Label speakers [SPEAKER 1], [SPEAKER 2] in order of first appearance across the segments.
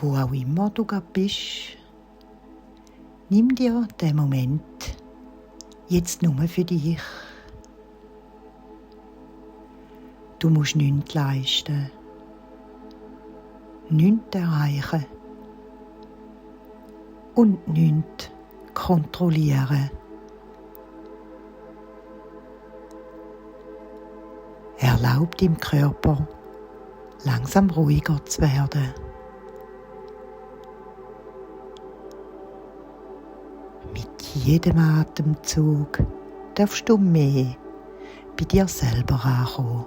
[SPEAKER 1] Wo auch immer du gerade bist, nimm dir den Moment jetzt nur für dich. Du musst nichts leisten, nichts erreichen und nichts kontrollieren. Erlaub deinem Körper, langsam ruhiger zu werden. Mit jedem Atemzug darfst du mehr bei dir selber ankommen.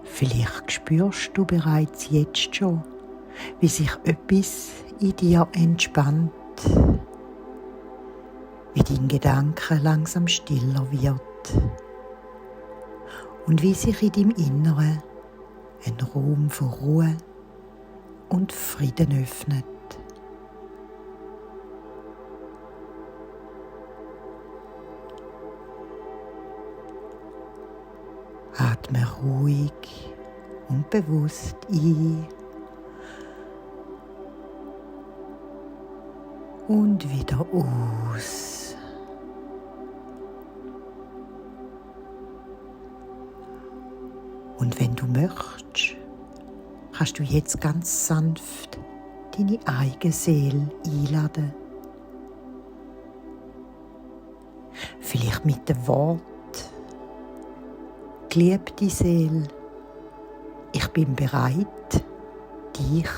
[SPEAKER 1] Vielleicht spürst du bereits jetzt schon, wie sich etwas in dir entspannt, wie dein Gedanke langsam stiller wird und wie sich in deinem Inneren ein Raum von Ruhe und Frieden öffnet. Atme ruhig und bewusst ein und wieder aus. Und wenn du möchtest, kannst du jetzt ganz sanft deine eigene Seele einladen. Vielleicht mit dem Wort: Geliebte Seele, ich bin bereit, dich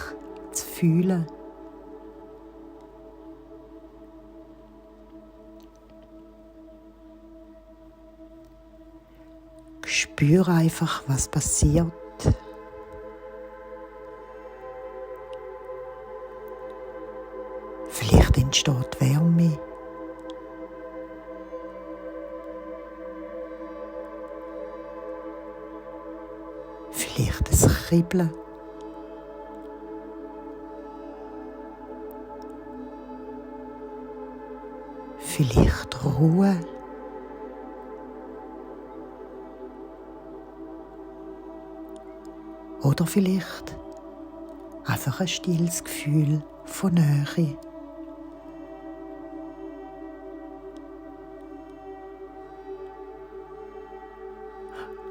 [SPEAKER 1] zu fühlen. Spür einfach, was passiert. Vielleicht entsteht Wärme. Vielleicht ein Kribbeln. Vielleicht Ruhe. Oder vielleicht einfach ein stilles Gefühl von Nähe.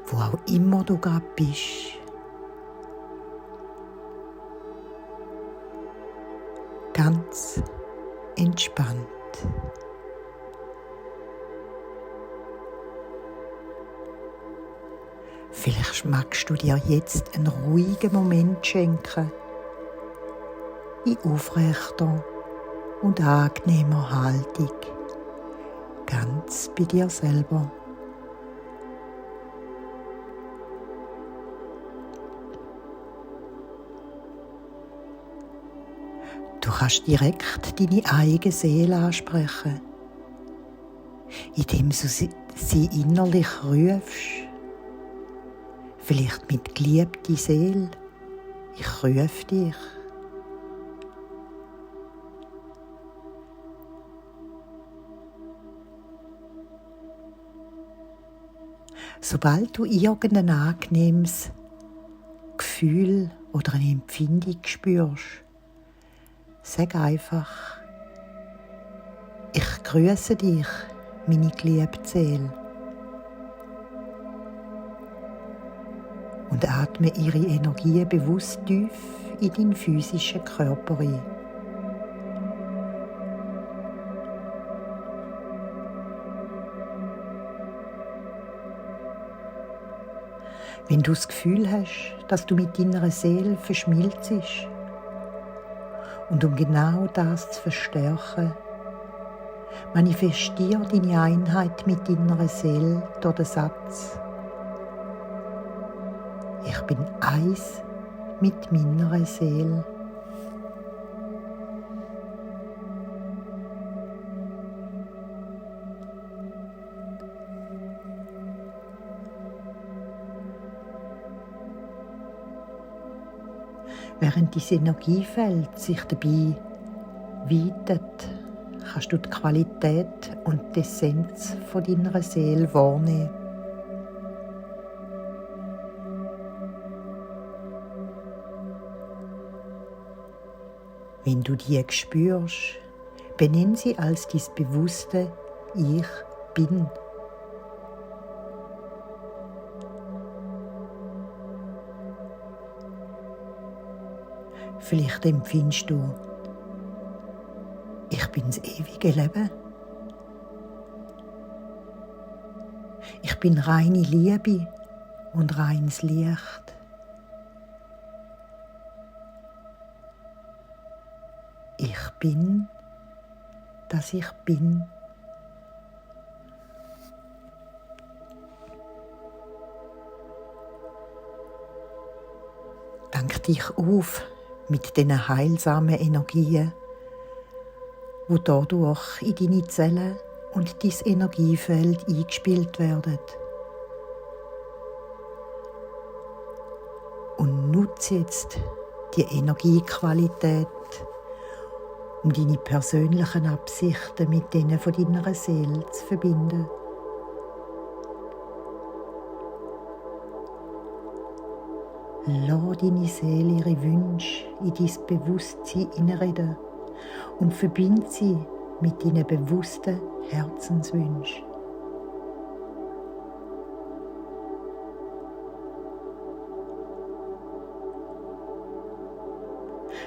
[SPEAKER 1] Wo auch immer du gerade bist, ganz entspannt. Vielleicht magst du dir jetzt einen ruhigen Moment schenken, in aufrechter und angenehmer Haltung, ganz bei dir selber. Du kannst direkt deine eigene Seele ansprechen, indem du sie innerlich rufst. Vielleicht mit «Geliebte Seele, ich rufe dich». Sobald du irgendein angenehmes Gefühl oder eine Empfindung spürst, sag einfach: «Ich grüße dich, meine geliebte Seele.» Und atme ihre Energie bewusst tief in deinen physischen Körper ein. Wenn du das Gefühl hast, dass du mit deiner Seele verschmilzt, und um genau das zu verstärken, manifestiere deine Einheit mit deiner Seele durch den Satz: «Ich bin eins mit meiner Seele.» Während dein Energiefeld sich dabei weitet, kannst du die Qualität und die Essenz von deiner Seele wahrnehmen. Wenn du die spürst, benenn sie als dein bewusste Ich bin. Vielleicht empfindest du, ich bin das ewige Leben. Ich bin reine Liebe und reines Licht. Ich bin, dass ich bin. Dank dich auf mit diesen heilsamen Energien, die dadurch in deine Zellen und dein Energiefeld eingespielt werden. Und nutze jetzt die Energiequalität, um deine persönlichen Absichten mit denen von deiner Seele zu verbinden. Lass deine Seele ihre Wünsche in dein Bewusstsein hineinreden und verbinde sie mit deinen bewussten Herzenswünschen.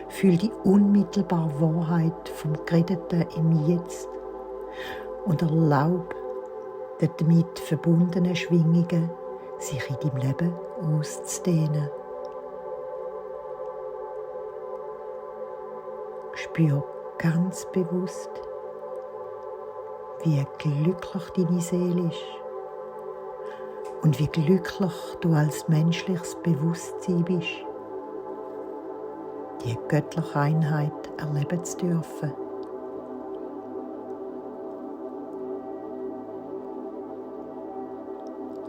[SPEAKER 1] Fühl die unmittelbare Wahrheit vom Geredeten im Jetzt und erlaub den damit verbundenen Schwingungen, sich in deinem Leben auszudehnen. Spür ganz bewusst, wie glücklich deine Seele ist und wie glücklich du als menschliches Bewusstsein bist, die göttliche Einheit erleben zu dürfen.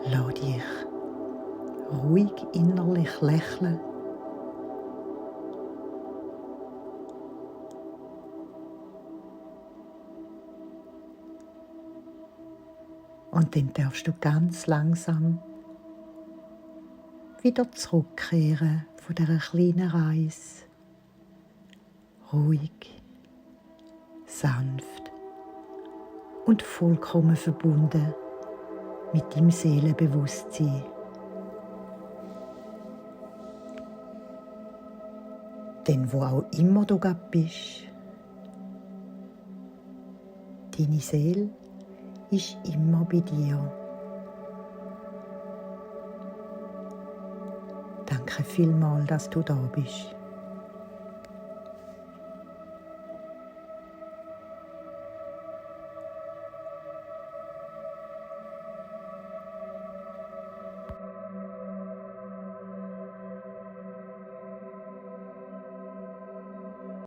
[SPEAKER 1] Lass dich ruhig innerlich lächeln und dann darfst du ganz langsam wieder zurückkehren von dieser kleinen Reise. Ruhig, sanft und vollkommen verbunden mit deinem Seelenbewusstsein. Denn wo auch immer du gerade bist, deine Seele ist immer bei dir. Danke vielmals, dass du da bist.